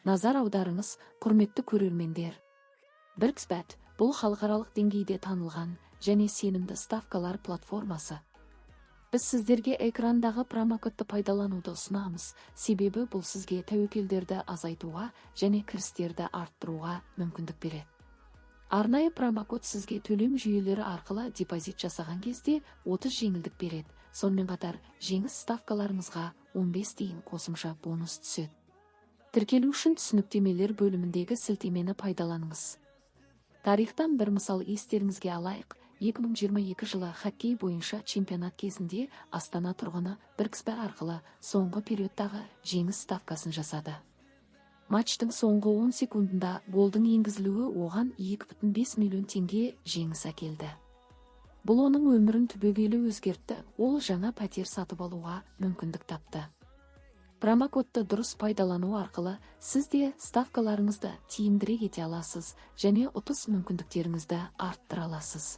Назар аударыңыз, құрметті көрермендер. 1xBet – бұл халықаралық деңгейде танылған және сенімді ставкалар платформасы. Біз сіздерге экрандағы промокодты пайдалануды ұсынамыз, себебі бұл сізге тәуекелдерді азайтуға және кірістерді арттыруға мүмкіндік береді. Арнайы промокод сізге төлем жүйелері арқылы депозит жасаған кезде 30 жеңілдік береді. Сонымен қатар жеңіс ставкаларыңызға 15 дейін қосымша бонус түседі. Тіркелу үшін түсініктемелер бөліміндегі сілтемені пайдаланыңыз. Тарихтан бір мысал естеріңізге алайық. 2022 жылы хоккей бойынша чемпионат кезінде Астана тұрғыны 1xBet арқылы соңғы периодтағы жеңіс ставкасын жасады. Матчтың соңғы 10 секундында голдың енгізілуі оған 2,5 миллион теңге жеңіс әкелді. Бұл оның өмірін түбегейлі өзгертті, ол жаңа пәтер сатып алуға мүмкіндік тапты. Промокодты дұрыс пайдалану арқылы сіз де ставкаларыңызды тиімдірек ете аласыз және ұтыс мүмкіндіктеріңізді арттыра аласыз.